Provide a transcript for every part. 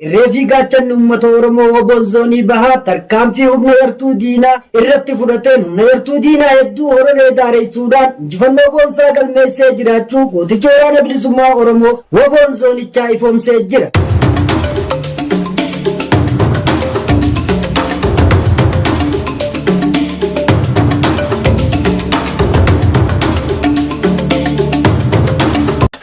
Irree fi gaachanni uummata Oromoo WBOn Zoonii Bahaa tarkaanfii humna yartuu diinaa irratti fudhateen humna yartuu diinaa hedduu hororee daaressuudhaan injifannoo boonsaa galmeessee jiraachuu gootichi Waraana Bilisummaa Oromoo WBOn Zoonichaa ifoomsee jira.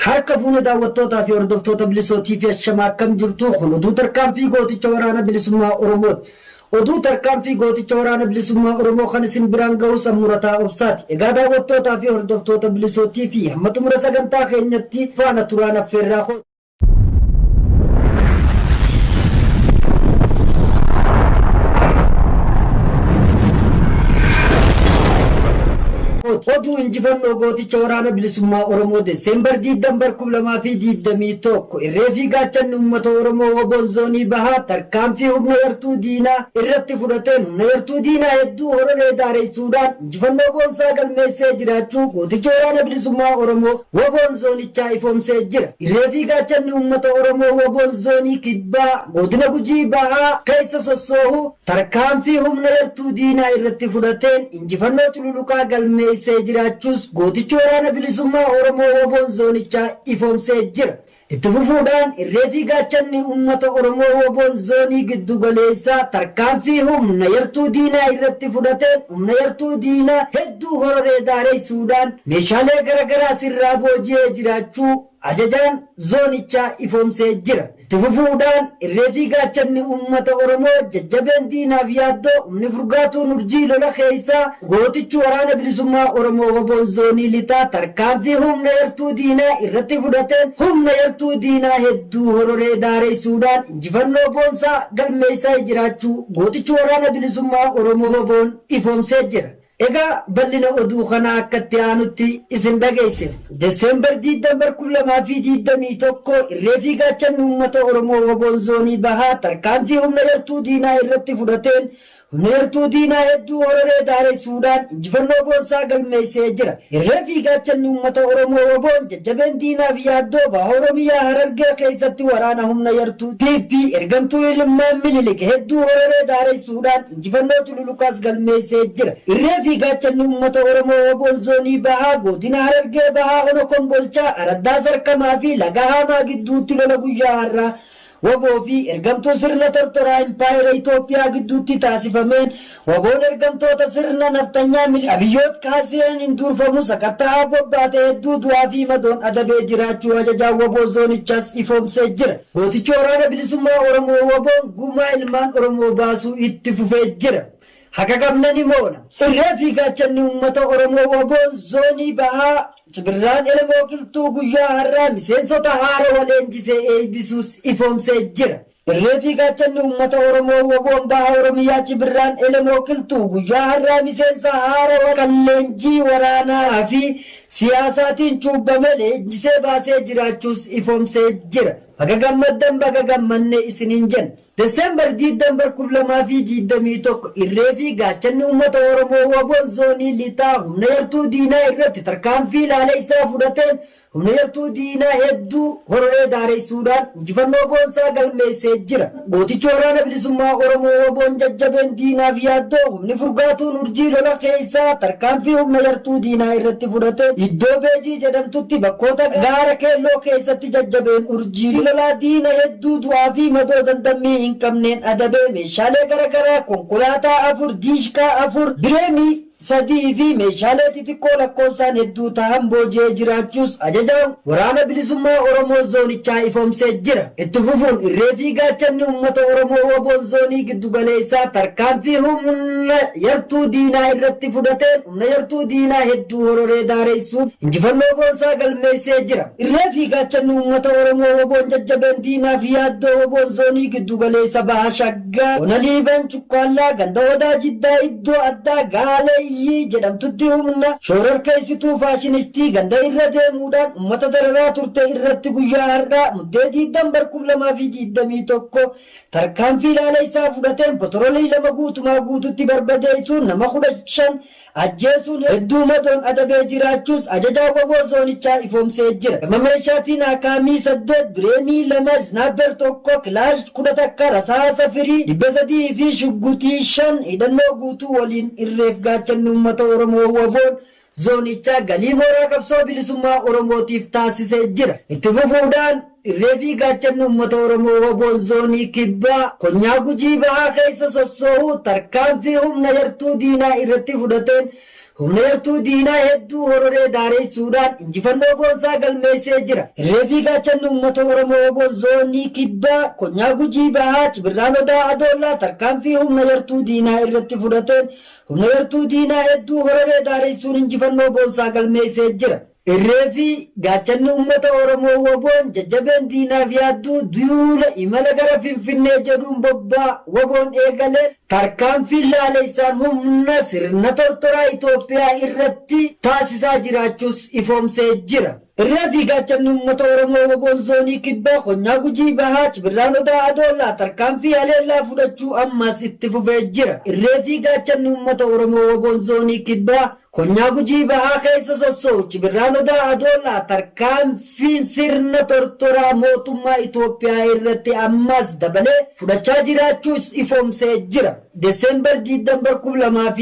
Harka fuune daawwattootaa fi hordoftoota Bilisoo TV ashamaa akkam jirtu kun oduu tarkaanfii gooticha waraana bilisummaa Oromooti. Oduu tarkaanfii gooticha waraana bilisummaa Oromoo kan isin biraan gahus Murataa Obsaati. Egaa daawwattootaa fi hordoftoota Bilisoo TV hamma xumura sagantaa keenyatti faana turaan affeerraa kooti. Oduu injifannoo gooticha waraana bilisummaa Oromoo Deseembar 20 bar 2021 irree fi gaachanni uummata Oromoo WBOn Zoonii Bahaa tarkaanfii humna yartuu diinaa irratti fudhateen humna yartuu diinaa hedduu hororee daaressuudhaan injifannoo boonsaa galmeessee jiraachuu gootichi waraana bilisummaa Oromoo WBOn Zoonichaa ifoomsee jira. Irree fi gaachanni uummata Oromoo WBOn Zoonii Kibbaa Godina Gujii Bahaa keessa sossoohu tarkaanfii humna yartuu diinaa irratti fudhateen injifannoo cululuqaa galmeessee jiraachuus gootichi waraana bilisummaa Oromoo WBOn Zoonichaa ifoomsee jira. Itti fufuudhaan irree fi gaachanni uummata Oromoo WBOn Zoonii Giddu Galeessaa tarkaanfii humna yartuu diinaa irratti fudhateen humna yartuu diinaa hedduu hororee daaressuudhaan meeshaalee garagaraas irraa booji'ee jiraachuu ajajaan zoonichaa ifoomsee jira. Itti fufuudhaan irree fi gaachanni uummata Oromoo jajjabeen diinaaf yaaddoo humni furgaatuun urjii lola keessaa gootichi waraana bilisummaa Oromoo WBOn Zoonii Lixaa tarkaanfii humna yartuu diinaa irratti fudhateen humna yartuu diinaa hedduu hororee daaressuudhaan injifannoo boonsaa galmeessaa jiraachuu gootichi waraana bilisummaa Oromoo WBOn ifoomsee jira. Egaa bal'ina oduu kanaa akka itti aanutti isin dhageessifna. Deseembar 20 bar 2021 irree fi gaachanni uummata Oromoo WBOn Zoonii Bahaa tarkaanfii humna yartuu diinaa irratti fudhateen humna yartuu diinaa hedduu hororee daaressuudhaan injifannoo boonsaa galmeessee jira. Irree fi gaachanni uummata Oromoo WBOn jajjabeen diinaaf yaaddoo Baha Oromiyaa Harargee keessatti waraana humna yartuu PP ergamtuu ilmaan Minilik hedduu hororee daaressuudhaan injifannoo cululuqaas galmeessee jira. Irree fi gaachanni uummata Oromoo WBOn Zoonii Bahaa Godina Harargee Bahaa Ona Kombolchaa Araddaa Sarkamaa fi Laga Haamaa gidduutti lola guyyaa har'aa WBO fi ergamtuu sirna tortoraa Impaayera Itoophiyaa gidduutti taasifameen WBOn ergamtoota sirna nafxanyaa Abiyyoot Kaaseen hin durfamu sakatta'aa bobbaate hedduu du'aa fi madoon adabee jiraachuu ajajaan WBO zoonichaas ifoomsee jira. Gootichi waraana bilisummaa Oromoo WBOn gumaa ilmaan Oromoo baasuu itti fufee jira. Haqa qabna ni moona. Irree fi gaachanni uummata Oromoo WBOn Zoonii Bahaa Cibirraan Elemoo Qilxuu guyyaa har'aa miseensota haarawa leenjisee eeybisuus ifoomsee jira. Irree fi gaachanni uummata Oromoo WBOn Baha Oromiyaa Cibirraan Elemoo Qilxuu guyyaa har'aa miseensa haarawa kan leenjii waraanaa fi siyaasaatiin cuubbame leenjisee baasee jiraachuus ifoomsee jira. Baga gammaddan baga gammanne isiniin jenna. December 20 bar 2021 Irree fi gaachanni uummata Oromoo WBOn Zoonii Lixaa humna yartuu diinaa irratti tarkaanfii laaleessaa fudhateen humna yartuu diinaa hedduu hororee daaressuudhaan injifannoo boonsaa galmeessee jira. Gootichi waraana bilisummaa Oromoo WBOn jajjabeen diinaaf yaaddoo humni furgaatuun urjii lola keessaa tarkaanfii humna yartuu diinaa irratti fudhateen iddoo Beejii jedhamtutti bakkoota gaara keelloo keessatti jajjabeen urjii lolaa diina hedduu du'aa fi madoo dandammii hin qabneen adabee meeshaalee garagaraa konkolaataa 4, diishkaa 4, bireenii 3 fi meeshaalee xixiqqoo lakkoofsaan hedduu tahan booji'ee jiraachuus ajajaan waraana bilisummaa Oromoo zoonichaa ifoomsee jira. Itti fufuun irree fi gaachanni uummata Oromoo WBOn zoonii giddu galeessaa tarkaanfii humna yartuu diinaa irratti fudhateen humna yartuu diinaa hedduu hororee daaressuun injifannoo boonsaa galmeessee jira. Irree fi gaachanni uummata Oromoo WBOn jajjabeen diinaa fi yaaddoo WBOn zoonii giddu galeessa Baha Shaggar Ona Liiban Cuqqaallaa ganda Odaa Jiddaa iddoo addaa Gaalee Booyyii jedhamtutti humna shoorarkeessituu faashinistii ganda irra deemuudhaan uummata dararaa turte irratti guyyaa har'aa Muddee 20 bar 2021 tarkaanfii ilaala fudhateen potorolii 2 guutumaa guututti barbadeessuun nama 15 ajjeesuun hedduu madoon adabee jiraachuus ajajaa WBO zoonichaa ifoomsee jira. Gama meeshaatiin akaamii 8, bireenii 2, sniper 1, kilaash 11, rasaasa firii 300 fi shuggutii 5 hidhannoo guutuu waliin irreef gaachanni uummata Oromoo WBOn zoonichaa galii mooraa qabsoo bilisummaa Oromootiif taasisee jira. Itti fufuudhaan irree fi gaachanni uummata Oromoo WBOn zoonii kibbaa konyaa Gujii bahaa keessa sossoo'uu tarkaanfii humna yartuu diinaa irratti fudhateen humna yartuu diinaa hedduu hororee daareessuudhaan injifannoo boonsaa galmeessee jira. Irree fi gaachanni uummata Oromoo WBOn zoonii kibbaa konyaa Gujii bahaa Cibirraan Odaa Adoollaa tarkaanfii humna yartuu diinaa irratti fudhateen humna yartuu diinaa hedduu hororee daareessuun injifannoo boonsaa galmeessee jira. Irree fi gaachanni uummata Oromoo WBOn jajjabeen diinaaf yaadduu duula imala gara Finfinnee jedhuun bobbaa WBOn eegalee tarkaanfii laaleessaan humna sirna tortoraa Itoophiyaa irratti taasisaa jiraachuus ifoomsee jira. Irree fi gaachanni uummata Oromoo WBOn zoonii kibbaa konyaa Gujii bahaa Cibirraan Odaa Adoollaa tarkaanfii haleellaa fudhachuu ammas itti fufee jira. Irree fi gaachanni uummata Oromoo WBOn zoonii kibbaa konyaa Gujii bahaa keessa sossoo'u Cibirraan Odaa Adoollaa tarkaanfiin sirna tortoraa mootummaa Itoophiyaa irratti ammas dabalee fudhachaa jiraachuus ifoomsee jira. Desembar 20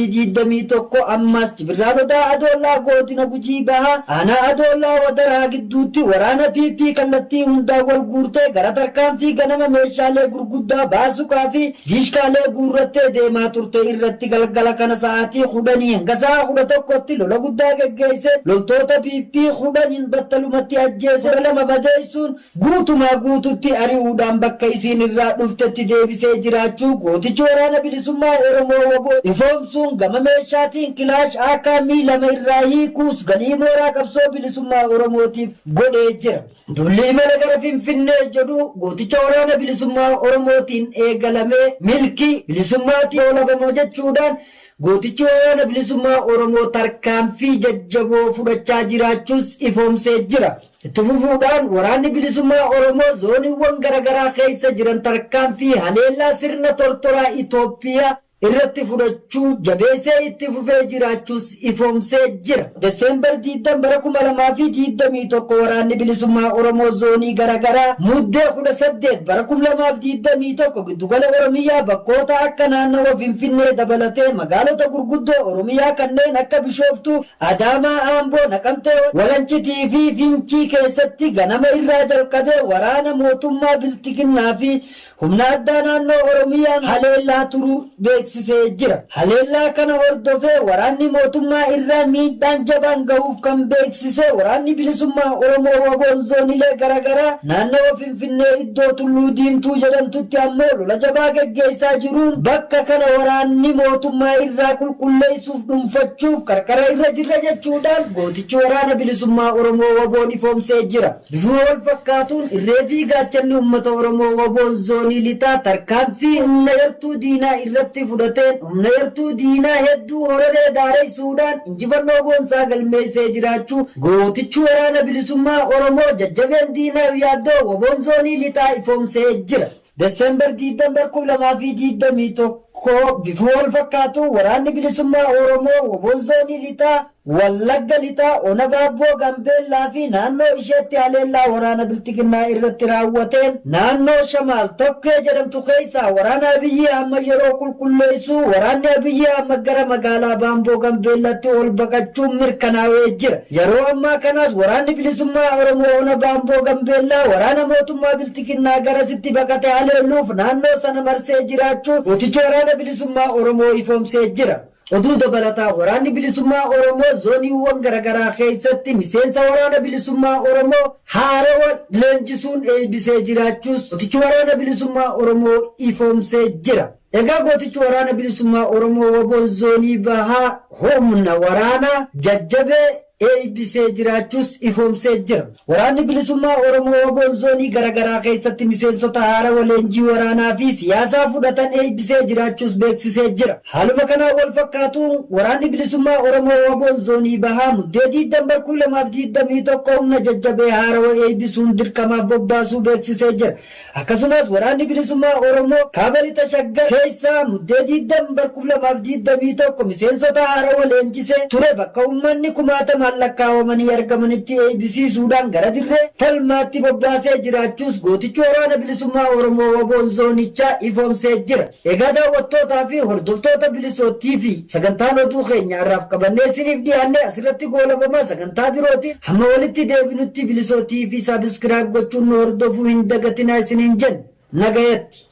2021 ammas Cibirraan Odaa Adoollaa godina Gujii bahaa aanaa Adoollaa Wadaraa gidduutti waraana PP kallattii hundaa wal guurtee gara tarkaanfii ganama meeshaalee gurguddaa baasukaa fi diishkaalee guurrattee deemaa turte irratti galgala kana sa'aatii 10 hanga sa'a 11tti lola guddaa geggeesse loltoota PP 10 battalumatti ajjeese 2 madeessuun guutumaa guututti ari'uudhaan bakka isiin irraa dhuftetti deebisee jiraachuu gootichi waraana bilisummaa Oromoo WBO ifoomsuun gama meeshaatiin kilaash akaamii 2 irraa hiikuus galii mooraa qabsoo bilisummaa Oromootiif godhee jira. Duulli imala gara Finfinnee jedhu gooticha waraana bilisummaa Oromootiin eegalamee milkii bilisummaatiin oolabama jechuudhaan gootichi waraana bilisummaa Oromoo tarkaanfii jajjaboo fudhachaa jiraachuus ifoomsee jira. Itti fufuudhaan waraanni bilisummaa Oromoo zooniiwwan garaagaraa keessa jiran tarkaanfii haleellaa sirna tortoraa Itoophiyaa irratti fudhachuu jabeessee itti fufee jiraachuus ifoomsee jira. Desembar 20 bara 2021 waraanni bilisummaa Oromoo zoonii garaagaraa Muddee 18 bara 2021 giddugala Oromiyaa bakkoota akka naannawa Finfinnee dabalatee magaalota gurguddoo Oromiyaa kanneen akka Bishooftuu, Adaamaa, Amboo, Naqamtee, Walancitii fi Fincii keessatti ganama irraa jalqabee waraana mootummaa Bilxiginnaa fi humna addaa naannoo Oromiyaan haleellaa turuu beeksisee jira. Haleellaa kana hordofee waraanni mootummaa irraa miidhaan jabaan gahuuf kan beeksise waraanni bilisummaa Oromoo WBOn zoonilee garaagaraa naannawa Finfinnee iddoo Tulluu Diimtuu jedhamtutti ammoo lola jabaa geggeessaa jiruun bakka kana waraanni mootummaa irraa qulqulleessuuf dhuunfachuuf qarqara irra jirra jechuudhaan gootichi waraana bilisummaa Oromoo WBOn ifoomsee jira. Bifuma wal fakkaatuun irree fi gaachanni uummata Oromoo WBOn zoonii lixaa tarkaanfii humna yartuu diinaa irratti fudhateen humna yartuu diinaa hedduu hororee daaressuudhaan injifannoo boonsaa galmeessee jiraachuu gootichi waraana bilisummaa Oromoo jajjabeen diinaaf yaaddoo WBOn zoonii lixaa ifoomsee jira. Desembar 20 bara 2021 bifuma wal fakkaatu waraanni bilisummaa Oromoo WBOn zoonii lixaa Wallagga lixaa Ona Baabboo Gambeellaa fi naannoo isheetti haleellaa waraana Bilxiginnaa irratti raawwateen naannoo Shamaal Tokkee jedhamtu keessaa waraana Abiyyi Ahmad yeroo qulqulleessu waraanni Abiyyi Ahmad gara magaalaa Baamboo Gambeellatti ol baqachuun mirkanaa'ee jira. Yeroo ammaa kanaas waraanni bilisummaa Oromoo Ona Baamboo Gambeellaa waraana mootummaa Bilxiginnaa garasitti baqate haleeluuf naannoo sana marsee jiraachuu gootichi waraana bilisummaa Oromoo ifoomsee jira. Oduu dabalataa waraanni bilisummaa Oromoo zooniiwwan garaagaraa keessatti miseensa waraana bilisummaa Oromoo haarawa leenjisuun eebbisee jiraachuus gootichi waraana bilisummaa Oromoo ifoomsee jira. Egaa gootichi waraana bilisummaa Oromoo WBOn zoonii bahaa humna waraanaa jajjabee eeybisee jiraachuus ifoomsee jira. Waraanni Bilisummaa Oromoo WBOn zoonii garagaraa keessatti miseensota haarawa leenjii waraanaa fi siyaasaa fudhatan eeybisee jiraachuus beeksisee jira. Haaluma kanaan wal fakkaatuun Waraanni Bilisummaa Oromoo WBOn Zoonii Bahaa Muddee 20 bar 2021 humna jajjabee haarawa eeybisuun dirqamaaf bobbaasuu beeksisee jira. Akkasumas Waraanni Bilisummaa Oromoo Kaaba Lixa Shaggar keessaa Muddee 20 bar 2021 miseensota haarawa leenjisee ture bakka ummanni kumaatamaan lakkaawamanii argamanitti eeybisiisuudhaan gara dirree falmaatti bobbaasee jiraachuus gootichi Waraana Bilisummaa Oromoo WBOn Zoonichaa ifoomsee jira. Egaa daawwattootaa fi hordoftoota Bilisoo TV sagantaan oduu keenya har'aaf qabannee isiniif dhiyaanne asirratti goolabama sagantaa birootiin hamma walitti deebinutti Bilisoo TV subscribe gochuun nu hordofuu hin dagatinaa isiniin jenna. Nagayatti.